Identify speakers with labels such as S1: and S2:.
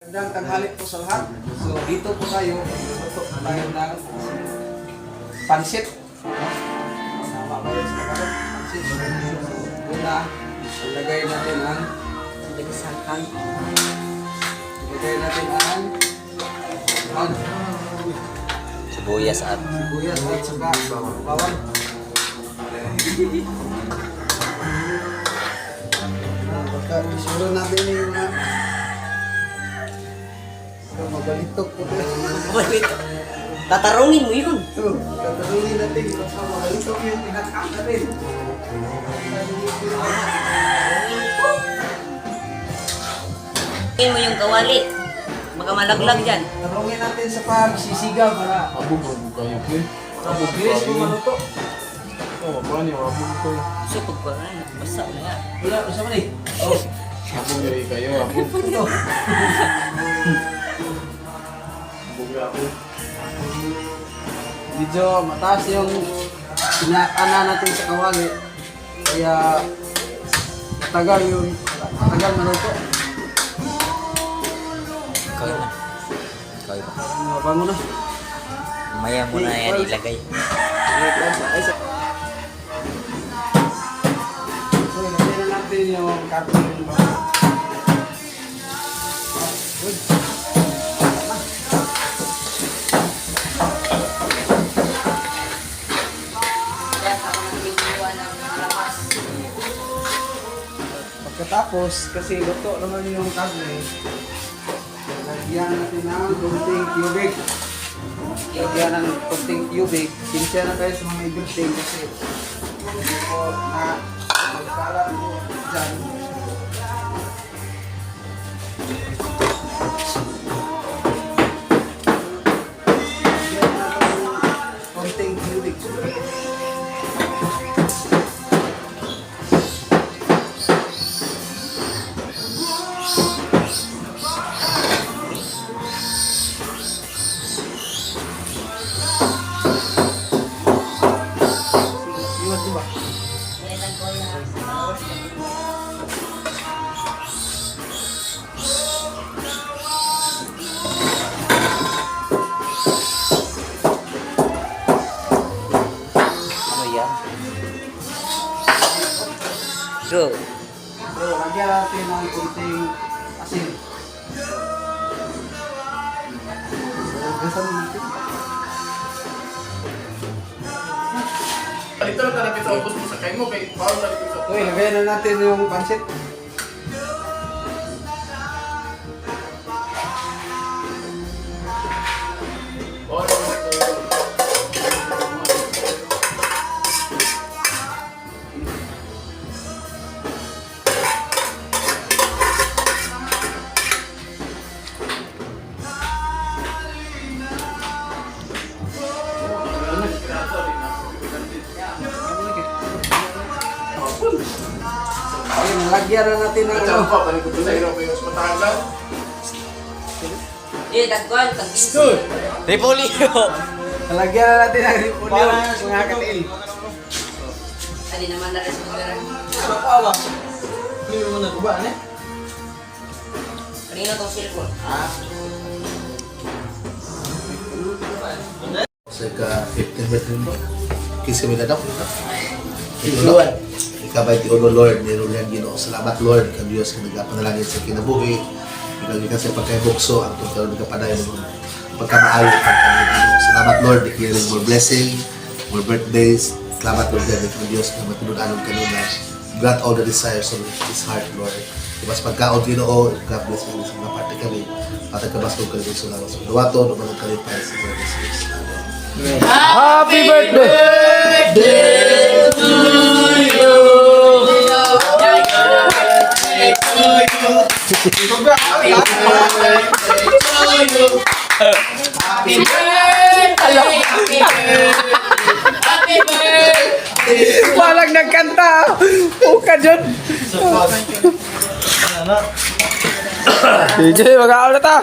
S1: Magandang tanghali po sa lahat. So dito po tayo, magluluto po tayo ng pansit. No? Tama ba yun sa Tagalog? Pansit. So, una, ilagay natin ang ilagay natin ang ang
S2: Sibuyas at
S1: sibuyas at saka bawang. Pagka isuro natin yung mga. So, mabalitok po tayo.
S2: Wait. Tatarungin mo yun.
S1: So, tatanungin natin kung sa mabalitok yung pinakak natin.
S2: Tingin mo yung kawali. Baka malaglag dyan.
S1: Tarungin natin sa pagsisigaw para
S3: Abog, abog kayo, pre.
S1: abog bilis mo maluto.
S3: Oh, paano yung abog ko?
S2: So, pag parang basa na yan.
S1: Wala, usa man eh. Oh,
S3: Abog yun kayo, abog.
S1: ito.
S3: Abog na ako.
S1: Medyo mataas yung pinaana natin sa kawali. Kaya matagal yung matagal maluto.
S2: Ikaw na. Ikaw iba.
S1: Mabango na.
S2: Maya mo na yan ilagay.
S1: Ay, so, ilagay na natin yung karton ng bawang. Good. Pagkatapos, kasi luto naman yung karne, lagyan natin ng kunting tubig. Lagyan ng kunting tubig. Sinsya na kayo sa mga everything kasi hindi po na magkalat po dyan. Lagyan natin ng konting tubig. Iwas diba?
S2: Ano yan? Go.
S1: So, lagyan natin ng kunting asin. Gasan natin.
S3: Dito na talaga sa ubos mo sa kain mo, kay Paul na dito sa.
S1: So, ilagay na natin yung pansit.
S3: Paul na dito.
S1: Ayun, lagyan na natin ng ano.
S3: Ano pa, balik ko sa iro kayo sa matagal.
S2: Eh, tagkuhan, tagkinsi. Repolyo.
S1: Lagyan na natin ng repolyo, mga katil.
S2: Adi naman na rin
S1: Ano Hindi mo na kuba, ne?
S2: Kanino tong cellphone?
S4: Sa ka-15 birthday mo. Kisa may daw. Ikaw Ikabay ti Olo Lord, ni Rulian Ginoo. Salamat Lord, kang Diyos nga nagapanalangin sa kinabuhi. Ikaw gikan sa pagkabukso, ang tungkol nagapadayon ng pagkamaayo kang kami Ginoo. Salamat Lord, declaring more blessing, more birthdays. Salamat Lord, dahil kang Diyos nga matulog-alog kanina. Grant all the desires of his heart, Lord. Ibas pagkaon Ginoo, God bless you sa mga parte kami. At kabasog kami sa lawas. Duwato, dumalang kalipay sa Lord Jesus. Amen.
S3: Happy birthday!
S1: Walang nagkanta! Uka dyan! DJ, mag-aaw na ta!